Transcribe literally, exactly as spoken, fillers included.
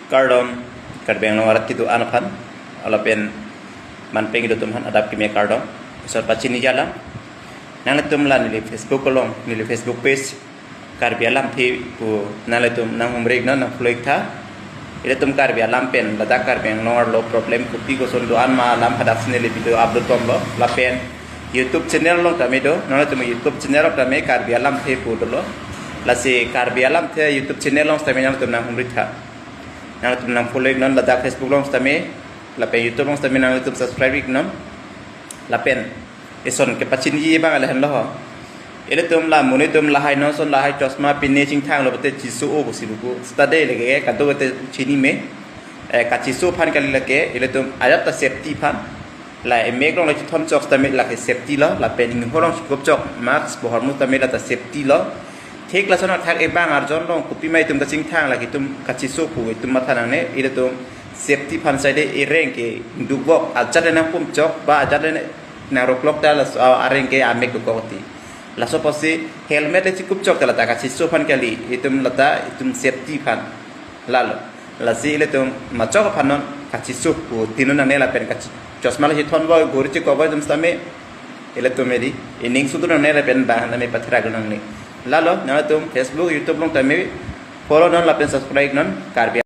Kardom, Karbi Anglong arat kedo-an aphan, lapen manpeng kedo atum aphan adap kimi akardom. Isor pachiniji alam. Nanglitum la neli Facebook along, neli Facebook page Karbi Alamthe pu nanglitum nanghumri iknon, nangfollow iktha. Ilitum Karbi alam pen ladak Karbi Anglong arlo problem kopi koson do-an ma alam hadaksi neli video upload bomlo. Lapen YouTube channel along tame do, nanglitum YouTube channel along tame Karbi Alamthe pu dolo. Lasi Karbi Alamthe YouTube channel along tame nanglitum nanghumri tha. Nanglitum nangfollow iknon ladak Facebook along tame, lapen YouTube along tame nanglitum subscribe iknon. Lapen ison kepachiniji abang lahenlo ho. Ilitum la monit atum lahai non ason lahai chosma pine chingthanglo pulote chiso-o pusi buku. Study leke kado pulote chinine. Eh, kachiso aphan kali lake, ilitum ajat ta safety aphan. La emek along le chithon chok tame lake safety lo, lapen ingho along chikup chok mask bohor mu tame lata safety lo. Thik lason athak abang arjon along kopima itum kachingthang lake itum kachiso pu itum matha nangne, ilitum safety aphan side ereng ke dukvok ajat le nangpum chok ba ajat le nangruklok ta laso, ah, areng ke amek dukvok ti. Laso apotsi helmet le chikup chok ta lata kachiso aphan kali, itum lata itum safety aphan. Lalo. Lasi ilitum machok aphan non kachiso pu tinun nangne lapen kachi-, chosma le chithon voi gori chikok voi atum tame. Ilitum edi. Ining sutu nangne lapen bang tame pathira nangne. Lalo, nanglitum Facebook, YouTube along tame follow non lapen subscribe non Karbi